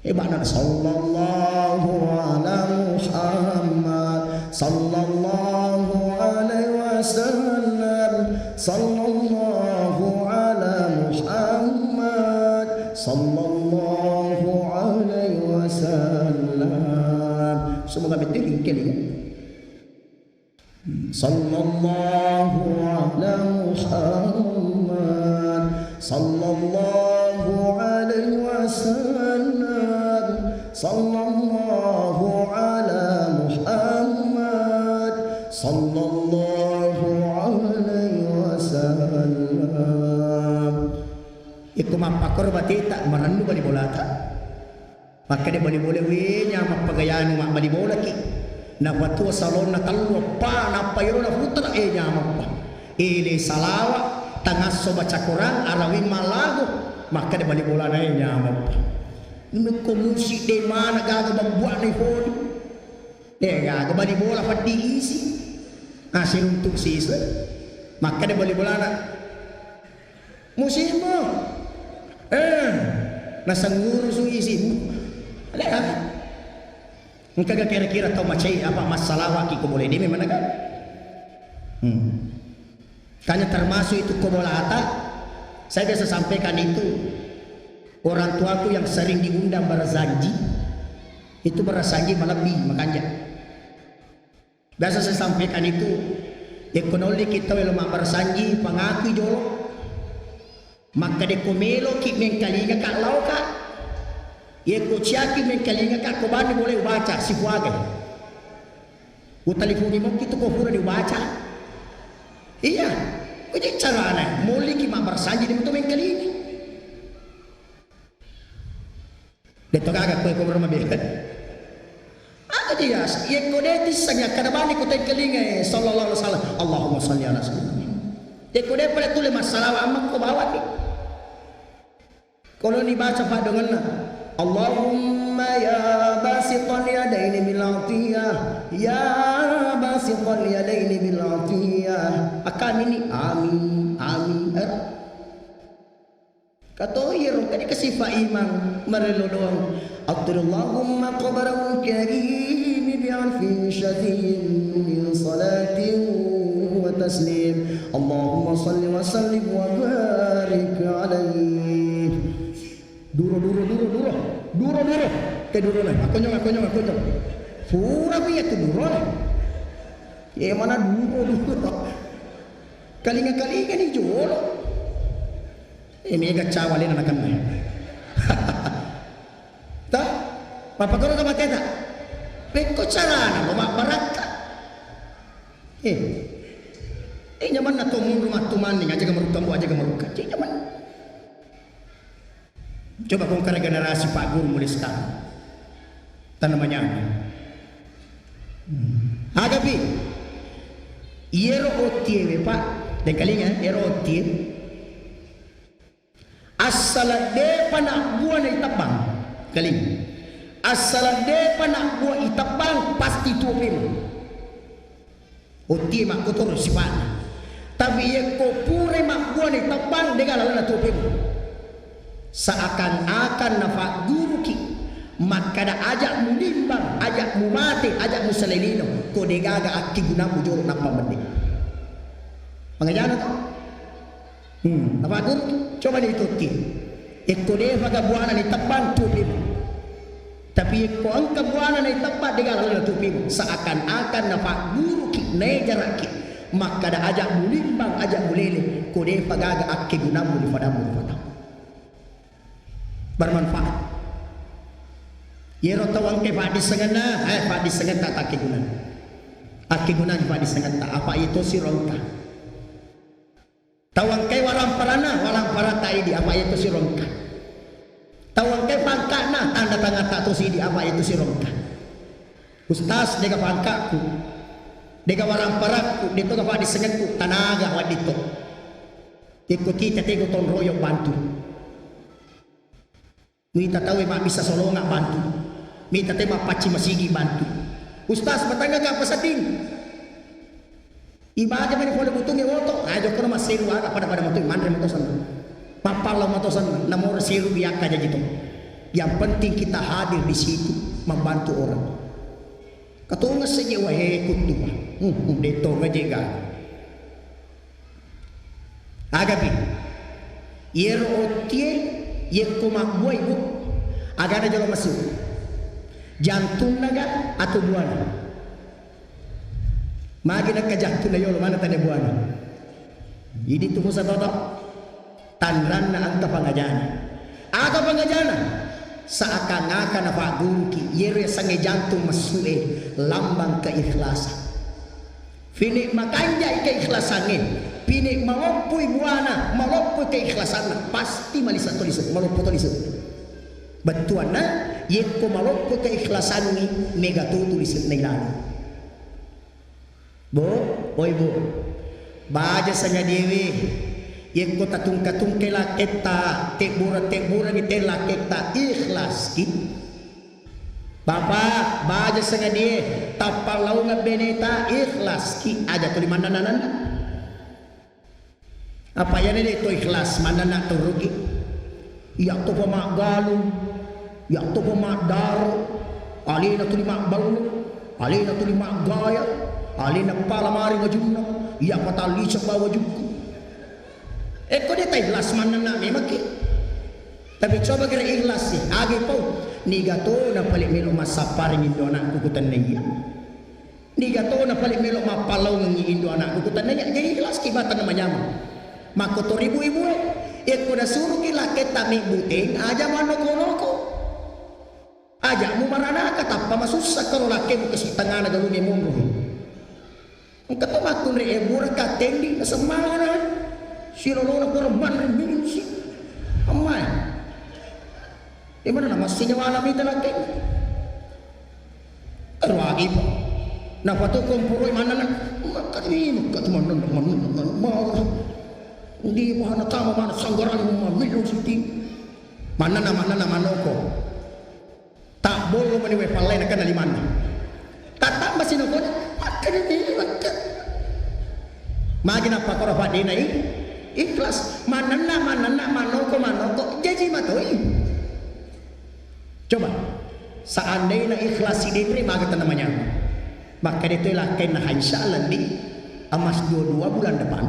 Hebatna, sallallahu ala Muhammad, sallallahu alaihi wasallam, sallallahu ala Muhammad, sallallahu alaihi wasallam. Semoga betul ini kali ya. Sallallahu ala Muhammad, sallallahu alaihi wasallam, sallallahu ala Muhammad, sallallahu alaihi wasallam. Ikko mappakoro bateta marennu bali bolata. Makkeda bali bola, "We, nyameng pagayanu mabbali bolaki." Napatua salonna tellu eppa, nappa iro naputra, "Eh, nyamengpa." Ele salawa, tangasso baca Quran, arawing mallago. Makkeda bali bolana, "Eh, nyamengpa." Nukko musik de mana gaga bambuana ifoli. De gaga bali bola peddi isi. Ah, siruntuk siseng. Makkeda bali bolana, Musimmu. Eh, nasenguru su isimu. Ada kan? Engka ga kira-kira tau macai apa masalah waki ko boleh demi mana kan? Hmm. Kanya termasuk itu ko bolata, saya biasa sampaikan itu orang tuaku yang sering diundang berjanji, itu berjanji melebih makanya. Biasa saya sampaikan itu, yakko naolliki tau elo mabbarasanji, pangakui jolo. Makkeda ko meloki mengkalingaka, laoka. Yakko ciaki mengkalingaka, ko bani boleh ubaca, sipuagai. Utalifungi mokki tu ko pura dibaca. Iya, kuje carana, molliki mabbarsanji di mutu mengkalinga. Detto gaga koe ko mabela. Aga dia, yekko de tissengi akkada bani ko tengkalinga, eh, sallallahu alaihi wasallam. Allahumma salli ala sayyidina. Yekko de pale tule massalawa amma ko bawani. Kalau dibaca padongenna, Allahumma ya basital yadaini bil atiyah, ya basital yadaini bil atiyah. Akamini, amin, amin. Eh. Katoi ro, kadi kasifa imang marelo doang. Attirillahumma qabrahul karimi bi alfin syazin min salatin wa taslim. Allahumma salli wa sallim wa barik alaih. Duro, duro, duro, duro. Duro, duro. Ke duro lah. Akonyong, akonyong, akonyong. Pura iya tu duro lah. Ye mana duro, duro. Kalinga-kalinga ni jolo. Eh, mega cawa lena nakenna. Ta? Mappakoro ka mateta? Pekko carana lo mabbarakka. Eh. Eh, nyamanna to munru mattu manning, aja ga marukka mbo, aja ga marukka. Cek nyaman. Coba kongkara generasi Pak Guru mulai sekarang. Tanah manyameng. Hmm. Agapi. Iyero otie we, Pak. Dengkalinga, iyero otie. Assala depa nabbua naitebbang. Kaling. Assala depa nabbua itebbang, pasti tuo pemeng. Otie makkotoro sipa'na. Tapi yekko purai mabbua naitebbang, dega lalenna tuo pemeng. Seakan-akan nafagguruki makkada, aja mulimbang, aja mumate, aja musalai lino, ko degaga akkegunammu jolo nappa mending. Mangajana to? Hmm, apa guru? Coba ni itotti. Ekko defaga buana ni tebbang tupimu. Tapi ekko engka buana ni tebbang, dega lalenna tupimu. Seakan-akan nafagguruki, naejaraki. Makkada aja mulimbang, aja mulele. Ko defa gaga akkegunammu ri fadammu ri fatamu. Bermanfaat. Yero tau engke faddissengenna, eh, faddissengetta takkegunang. Akkegunang faddissengetta, apa iyatosi ro engka. Tau engkae waramparanna, waramparatta idi, apa iyatosi ro engka. Tau engkae pangka'na, tanda tangatta tosi idi, apa iyatosi ro engka. Ustaz, dega pangka'ku, dega waramparakku, deto ga faddissengekku, tanaga wedditto. Ikko kita tego tonroyo bantu. Mita tauwe mabbissa solonga bantu. Mita te mappacci masigi bantu. Ustaz, matanggaka pasedding. Ibaja mani pole butungnge woto, ayo jokkono masseru aga pada-pada matu manre matosenna. Mappallau matosenna, namoro seru biakka jaji to. Yang penting kita hadir di situ membantu orang. Katongeng seje wahe kuttupa. Hmm, hmm, de tonga jega. Agapi. Yero ottie, yekko mabbuai, Bu. Agana jolo masuk. Jantunna ga atau buana? Magi nakka jantunna yolo, mana tane buana? Idi tu musa toto. Tanranna engka pangajana. Aga pangajana? Seakan-akan nafagguruki, yero yasengnge jantung messu'e, lambang keikhlasan. Pini makanjai keikhlasangnge, pini maloppoi buana, maloppoi keikhlasanna, pasti malisa to lisu, maloppo to lisu. Bettuanna, yekko maloppo keikhlasangnge, mega to tu lisu nailaleng. Bu, oi Bu, baja sangadiewe, yekko tatungka-tungke lakketta, tebbura-tebburani te lakketta, ikhlaski. Bapak, baja sangadie, tappallaungeng beneta, ikhlaski, aja tuli mannanna-nanna. Apa iyana de to ikhlas, mannanna turuki. Iya topa maggalung, iya topa maddaro, alena tuli mabbalu, alena tuli maggaya, alena pala mari wajunna, iya patalliceng ba wajukku. Ekko de ta ikhlas, mannanna memekki. Tapi coba kira ikhlas sih, agi pau, niga to na pale melo massappareng indo anakku kutennaiya. Niga tona pale melo mappallaungengngi indo anakku, kutennaiya, jadi ikhlas ki batang manyameng. Makkotori ibu-ibue, ekko nasuruki lakketta mebbuteng, aja manoko-noko. Aja mumaranaka, tappa masussa karo lakkemu kasi tengana galungnge monro. Engka to makkunrai e buraka tendi na semmana. Silolona pura manre minum si. Amma. E mana na massi nyawana mita laki. Ero agi pa. Napa to kompuroi manana. Makka ni makka tu manana manana manana. Di mana tama mana sanggaran minum siti. Manana manana manoko. Tabbollo mani wae pallai nakenna limanna. Tattamba sinokona, makkeda ni makka. Magi nappa koro faddena i? Ikhlas. Manenna, manenna, manoko, manoko. Jaji matoi. Coba, seandainya ikhlas sidenre maga tenna manyameng. Makkeda toi lakkainna, insya Allah ndi emas dua dua bulan depan.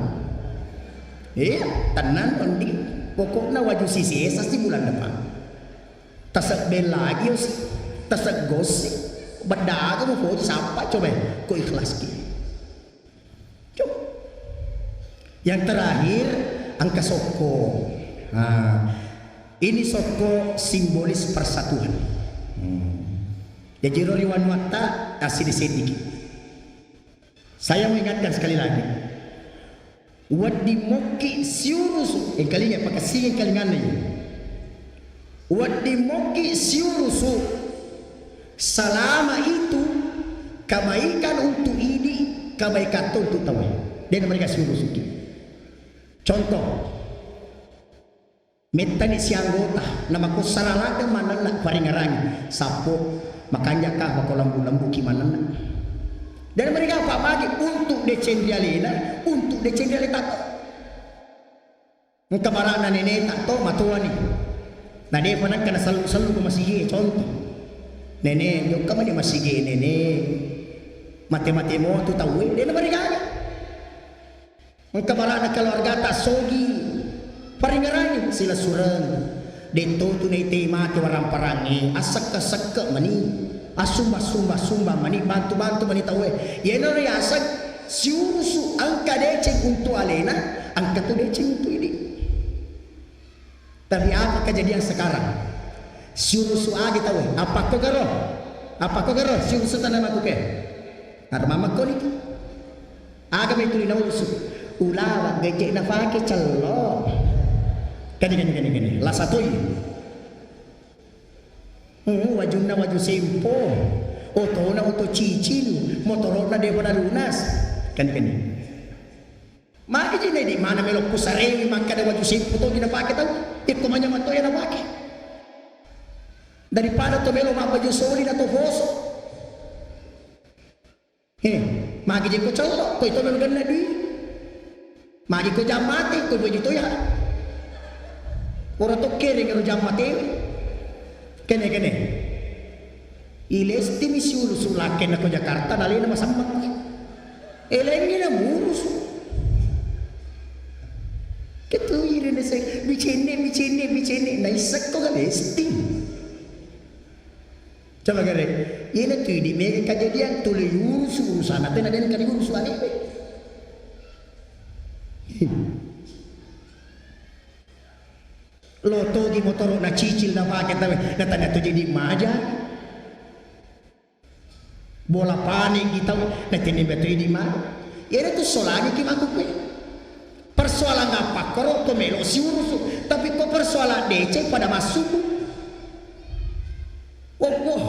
Iya, tenang ndi. Pokokna waju sisi esa si bulan depan. Tasebbeng lagi osi, taseggossi, beddaga mupoji sappa coba ko ikhlas ki. Coba. Yang terakhir, engka sokko. Nah, ini sokko simbolis persatuan. Hmm. Jadi ro ri wanuatta assiddi-siddiki. Saya mau ingatkan sekali lagi. Wedding mokki siurusu, engkalinga pakessing engkalinganna iya. Wedding mokki siurusu selama itu kebaikan untuk idi, kebaikan to untuk tauwe. Dena mereka siurusuki. Contoh, mettani sianggota, namakossara ladde manenna paringerangi, sappo, makanjaka, mako lembu-lembuki manenna. Dan mereka apa bagi untuk deceng ri alena, untuk deceng ri aleta. Engka barana neneta to matoani. Na depa nengka nasellu-sellu ko masigi, contoh. Nene, jokka mani masigi nene. Mate-mate mo tu tauwe, dena mereka. Engka barana keluargata sogi, paringerangi silessureng. Detto tu naitei mate waramparangnge, assekke-sekke mani, assumba-sumba-sumba mani, bantu-bantu mani tauwe. Yeno riaseng siurusu engka deceng untu alena, engka tu deceng untu idi. Tapi apa kejadian sekarang? Siurusu agi tauwe, appakko garo? Appakko garo siurusu tanah makuke? Armamma koni tu. Aga mai tuli naurusu? Ulawa gecek nafake cello. Kani, kani, kani, kani. Lasa toi. Hmm, wajunna waju sempo. Otona oto cicil. Motorona depa nalunas. Kani, kani. Magi ji nedi mana melo kusarewi makkada waju sempo to napake tau. Ikko manyamang to ya napake. Daripada to melo mabbaju soli na to foso. He, magi je ko cello, ko ito melo ganna dui. Magi ko jam mate, ko baju to ya. Ora to kereng ero jam mate. Kene, kene. I Lesti mi siulu sulakkenna ko Jakarta, nalena masemmeng. Elengi na murusu. Ketu iri na se, bicenne, bicenne, bicenne. Na issekko ga Lesti. Coba gare, iyena tu idi mega kejadian tuli urusu urusan, tena den kali urusu alewe. Lo togi motoro na cicil na pake tawe, na tanya tu jadi maja. Bola panik di tau, na tene betu idi maja. Iyena tu solani ki maku kue. Persoalan apa koro ko melo siurusu, tapi ko persoalan deceng pada massubu. Wah, wah.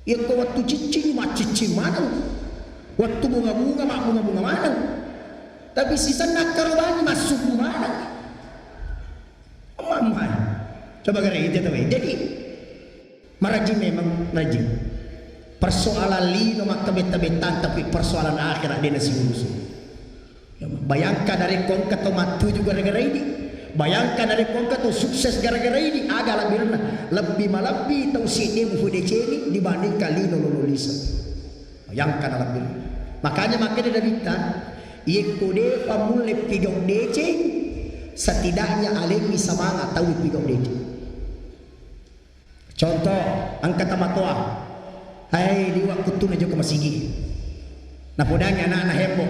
Iya ko wattu ciccing, maccicci maneng. Wattu bunga-bunga, mabbunga-bunga maneng. Tapi sisenna karobangi massubu maneng. Mamma. Coba gare itu tahu. Jadi marajing memang rajing. Persoalan lino makkabetta-bettan, tapi persoalan akhirat dena siurusu. Bayangkan narekko engka to mattuju gara-gara idi. Bayangkan narekko engka to sukses gara-gara idi, aga lebbirenna? Lebbi malebbi tau sidde mufu deceni dibandingkan lino lolo lise. Bayangkan lebbi. Makanya makkeda Nabitta, yekko depa mulle pigau deceng, setidaknya alengi semangat tau pigau deceng. Contoh, engka tamatoa, hai liwa kuttuna joko masigi. Napodangi anakna hembo,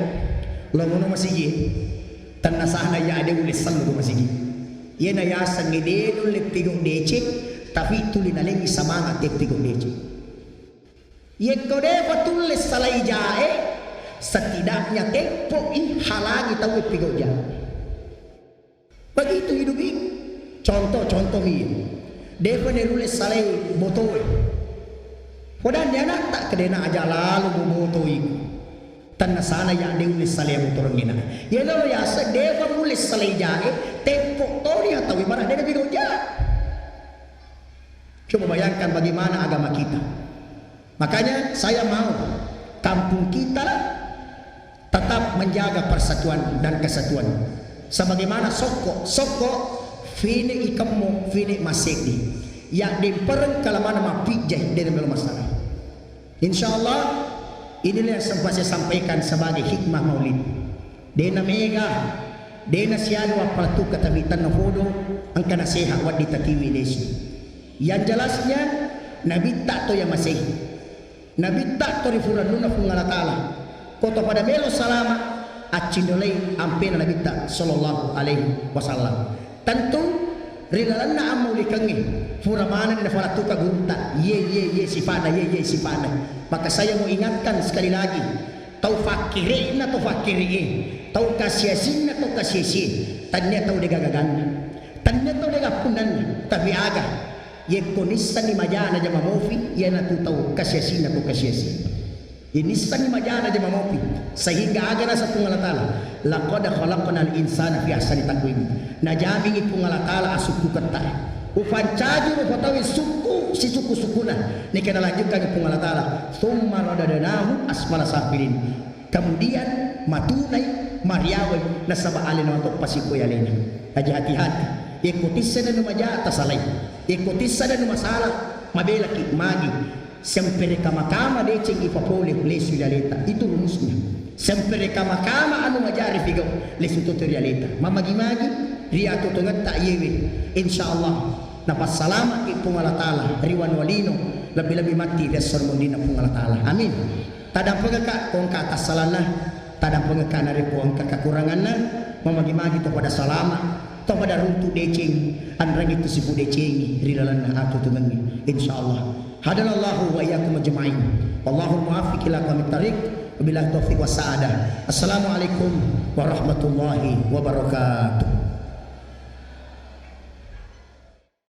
lo mono masigi. Tenna sahna ya de ulle sellu ko masigi. Yena yaseng de nulle pigau deceng, tapi tuli nalengi semangat te pigau deceng. Yekko depa tulle salai jae, Setidaknya teppo'i halangi tauwe pigau jahat. Begitu hidup ini. Contoh-contoh mi. Depa nerulle salai botoe. Podanni anatta kedena aja lalu boboto iku. Tennasana ya de ulle salai botorengina. Yelolo yase depa mulle salai jae, teppo toni atawi marah dena pigau jahat. Coba bayangkan bagaimana agama kita. Makanya saya mau kampung kita tetap menjaga persatuan dan kesatuan. Sebagaimana sokko, sokko fine ikemmo, fine masedi. Ya dempereng kalamana mapijjai dena melo masalah. Insya Allah, inilah yang sempat saya sampaikan sebagai hikmah maulid. Dena mega, dena siaga wappalettukka tapi tenna fodo, engka nasehat waddi tatiwi lesu. Yang jelasnya, Nabitta to ya masih. Nabitta to ri furannuna Puang Allah Ta'ala. Ko to pada melo salama, accinrolai ampena Nabitta sallallahu alaihi wasallam. Tentu ri lalenna ammaulikengnge, fura manenni nafalettuka gurutta, ye, ye, ye, sifana, ye, ye, sifana. Maka saya mau ingatkan sekali lagi, tau fakkire'na, tau fakkire'e, tau kasiasinna, tau kasiasie, tannia tau dega gaganna, tannia tau dega punnanna, tapi aga, yekko nissenni majana jama mofi, iyanatu tau kasiasinna, tau kasiasie. Inissenni majana jama mopi, sehingga aga nasa Puang Allah Ta'ala, "Laqad khalaqnal insana fi ahsani taqwim." Najamingi Puang Allah Ta'ala asukku ketta. Upancaji rupa tauwe sukku, sisukku-sukkuna. Neka nalanjutkangi Puang Allah Ta'ala, "Tsumma radadnahu asfala safilin." Kemudian matunai, mariawai, nasaba alena mato pasipoi alena. Aja hati-hati. Yekko tissena nu maja, tasalai. Yekko tissena nu masalah, mabelaki, magi. Sempere kama-kama deceng ipapole lesu ri aleta. Itu rumusnya. Sempere kama-kama anu majari pigau lesu toto ri aleta. Mamagi-magi ri atutungetta yewe. Insya Allah napassalamaki Puang Allah Ta'ala ri wanua lino, lebbi-lebbi matti ri esso ri munrinna Puang Allah Ta'ala. Amin. Tadampengekka ko engka tassalanna, tadampengekka narekko engka kekuranganna, mamagi-magi to pada salama. Tau pada runtu deceng, anrangi tu sipu decengi ri lalenna atutungengnge. Insya Allah. Hadanallahu wa iyyakum ajma'in. Wallahul muwaffiq ila aqwamit thariq. Wabillahi taufiq was sa'adah. Assalamualaikum warahmatullahi wabarakatuh.